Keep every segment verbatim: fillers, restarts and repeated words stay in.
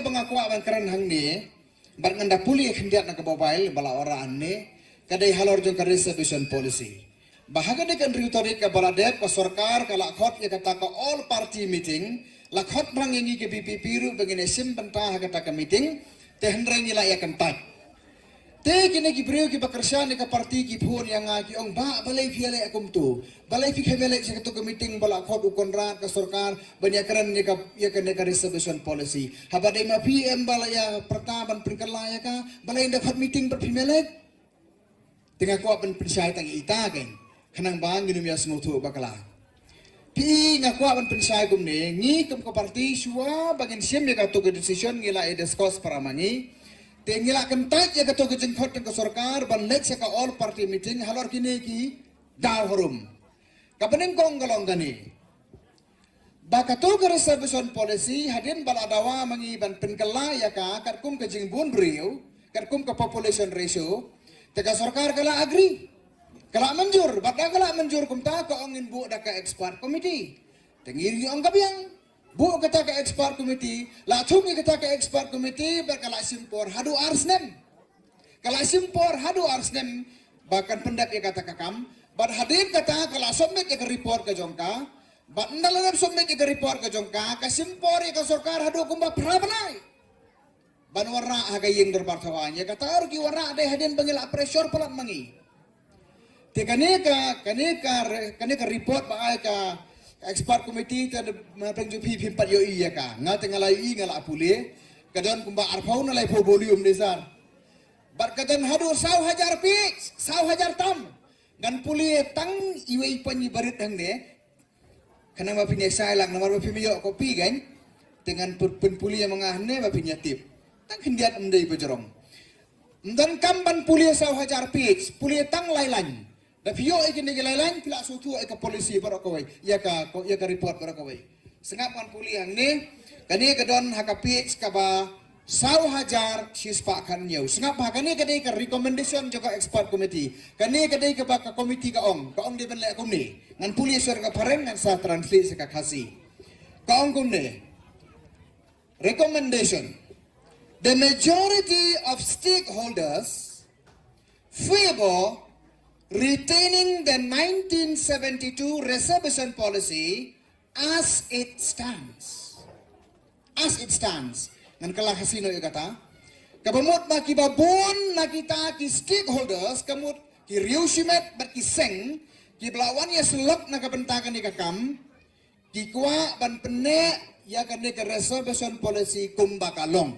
ba nga kwah ban kren hangne, bad ngan da pule khyndiat na ka mobile ba la ora hangne, ka dei halor jong ka reservation policy. Ba ha kane ka hynriew tarik kaba la dep, ka sorkar ka la khot ïa kata ka all party meeting, la khot bang ïa ngi ka VPP ruh ba ngin ïa shim bynta ha kata ka meeting, te hynrei ngi la ïa kyntait. Te kine ki briew kiba kyrshan ïa ka party ki phone ïa nga ki ong, "Bah, balei phi ïaleh kumto? Balei phi khlem ïaleh sha kato ka meeting ba la khot u Conrad, ka sorkar, ban ïa kren ïa ka, ïa kane ka reservation policy? Haba dei ma phi em ba la ïa pyrta ban pynkylla ïa ka, balei ynda khot meeting pat phim ïaleh?" Te nga kwah ban pynshai tang ïa ita kein, khnang ba ngin ym ïa sngewthuh bakla. Te nga kwah ban pynshai kumne, ngi kum ka party shuwa ba ngin shim ïa kato ka decision ngi la ïa discuss para ma ngi. Te ngi la kyntait ïa kato ka jingkhot jong ka sorkar ban leit sha ka all party meeting halor kine ki daw harum. Kaba nyngkong ka long kane. Ba kato ka reservation policy hadien ba la dawa ma ngi ban pynkylla ïa ka katkum ka jingbun briew, katkum ka population ratio, te ka sorkar ka la agree. Ka la mynjur, bad da ka la mynjur kumta ka ong ngin buh da ka expert committee. Te ngi ong ka biang. Buh kata ka expert committee, la thung ïa kata ka expert committee, bad ka la shim por haduh ar snem. Ka la shim por haduh ar snem, ba kan pyndep ïa kata ka kam, bad hadien kata ka la submit ïa ka report ka jong ka, bad ynda la dep submit ïa ka report ka jong ka, ka shim por ïa ka sorkar haduh kumba phra bnai ban wanrah ha ka ïing dorbar thawaiñ. Ïa kata ruh ki wanrah dei hadien ba ngi la pressure palat ma ngi. Te kane ka, kane ka re-, kane ka report ba ai ka expert committee te ma peng ju phi phim pat ïohi ïa ka. Nga te nga la ïohi, nga la pule. Ka don kumba arphew na laiphew volume ne sir. Bad ka don haduh saw hajar page, saw hajar tam. Ngan pule tang iwei pan i barit hangne. Khnang ba phin ïa shai lang, namar ba phim ïoh copy kein. Te ngan pyn-, pynpule ïa ma nga hangne ba phin ïa tip. Tang khyndiat ym dei ba jrong. Ym don kam ban pule saw hajar page, pule tang lai lain. Da phi ïoh ïa kine ki lai lain, phi la sngewthuh ïa ka policy baroh kawei. Ïa ka, ïa ka report baroh kawei. Sngap ngan pule hangne, kane ka don ha ka page kaba saw hajar shispah khathynñiew. Sngap ha kane ka dei ka recommendation jong ka expert committee. Kane ka dei kaba ka committee ka ong. Ka ong dei ban leh kumne. Ngan pule sha ka phareng, ngan sa translate sha ka Khasi. Ka ong kumne. Recommendation. The majority of stakeholders favor retaining the nineteen seventy-two reservation policy as it stands. As it stands. Ngan kylla Khasi noh ïa kata. Kaba mut ba kiba bun na kita ki stakeholders, ka mut ki riewshimet bad ki seng, kiba la wan ïasyllok na ka bynta kane ka kam, ki kwah ban pynneh ïa kane ka reservation policy kumba ka long,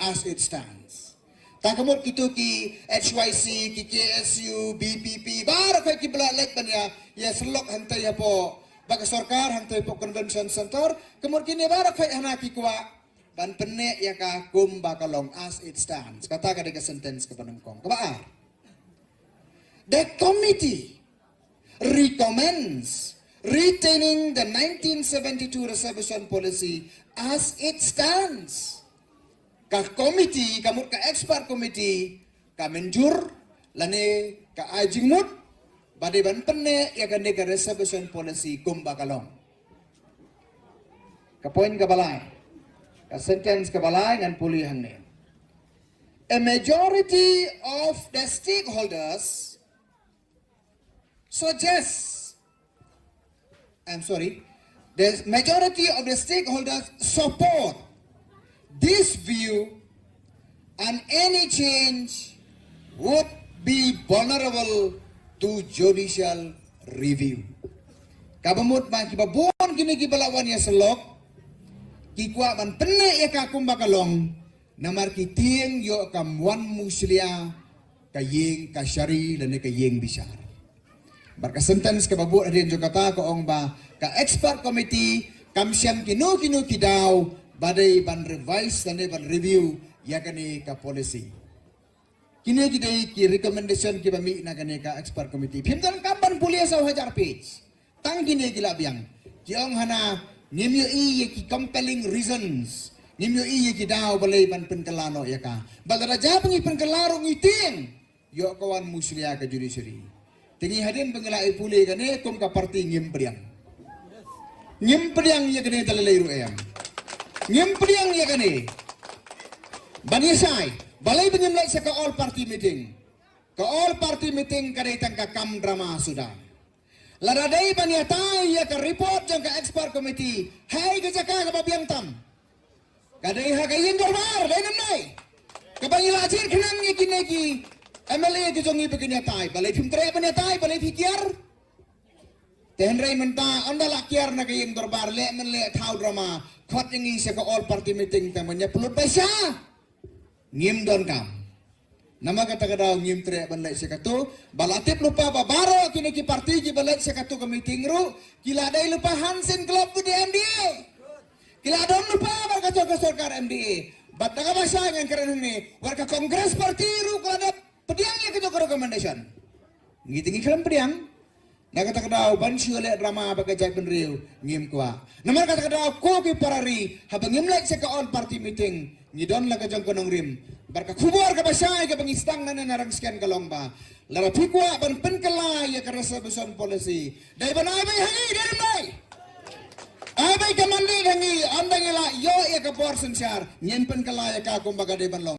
as it stands. Ta ka mut kito ki H Y C, ki K S U, B P P, baroh khoit kiba la leit ban ïa, ïasyllok hangtai hapoh ba ka sorkar, hangtai hapoh Convention Center, ka mut kine baroh khoit hana ki kwah ban pynneh ïa ka kumba ka long, as it stands. Kata ka dei ka sentence kaba nyngkong. Kaba ar. The committee recommends retaining the nineteen seventy-two reservation policy as it stands. Ka committee, ka mut ka expert committee, ka mynjur, lane ka ai jingmut ba dei ban pynneh ïa kane ka reservation policy kumba ka long. Ka point kaba lai, ka sentence kaba lai ngan pule hangne. A majority of the stakeholders suggests, I'm sorry, the majority of the stakeholders support this view and any change would be vulnerable to judicial review. Kaba mut ba kiba bun kine kiba la wan ïasyllok ki kwah ban pynneh ïa ka kumba ka long, namar ki tieng ïoh kam wan mushlia ka ïing kashari lane ka ïing bishar. Bad ka sentence kaba bud hadien jong kata ka ong ba ka expert committee kam shim kino kino ki daw ba dei ban revise lane ban review ïa kane ka policy. Kine ki dei ki recommendation kiba mih na kane ka expert committee. Phim donkam ban pule saw hajar page. Tang kine ki la biang. Ki ong hana, ngim ïohi ïa ki compelling reasons. Ngim ïohi ïa ki daw balei ban pynkylla noh ïa ka. Bad lada jia ba ngi pynkylla ruh ngi tieng, ïoh ka wan mushlia ka judiciary. Te ngi hadien ba ngi la ïa pule kane kum ka party ngim pdiang. Ngim pdiang ïa kane da lei lei ruh em. Ngim pdiang ïa kane. Ban ïa shai, balei ba ngim leit sha ka all party meeting? Ka all party meeting ka dei tang ka kam drama suda. Lada dei ban ïa tai ïa ka report jong ka expert committee, hei ka jaka kaba biang tam. Ka dei ha ka ïing dorbar, dei nam dei. Kaba ngi la jied khnang ïa kine ki M L A ki jong ngi ba kin ïa tai, balei phim treh ban ïa tai, balei phi kiar? Te hynrei mynta ynda la kiar na ka ïing dorbar, leh men leh thaw drama, khot ïa ngi sha ka all party meeting tang ban ïa pynlut pisa. Ngim don kam. Namar kata ka daw ngim treh ban leit sha katu, ba la tip lypa ba baroh kine ki party kiba leit sha katu ka meeting ruh, ki la dei lypa hansin club with the M D A. Ki la don lypa bad ka jong ka sorkar M D A. Bad da kaba shai ngan kren hangne, wat ka Congress party ruh ka la dep pdiang ïa ka jong ka recommendation. Ngi te ngi khlem pdiang. Na kata ka daw ban shu leh drama bad ka jaitbynriew ngim kwah. Namar kata ka daw ko ki para ri, haba ngim leit sha ka all party meeting, ngi don la ka jong ka nongrim. Bad ka khubor kaba shai kaba ngi sdang nangne na Rangshken ka long ba, lada phi kwah ban pynkylla ïa ka reservation policy, dei ban ai beit ha ngi, dei ban ai. Ai beit ka mandate ha ngi, ynda ngi la ïoh ïa ka bor synshar, ngin pynkylla ïa ka kumba ka dei ban long.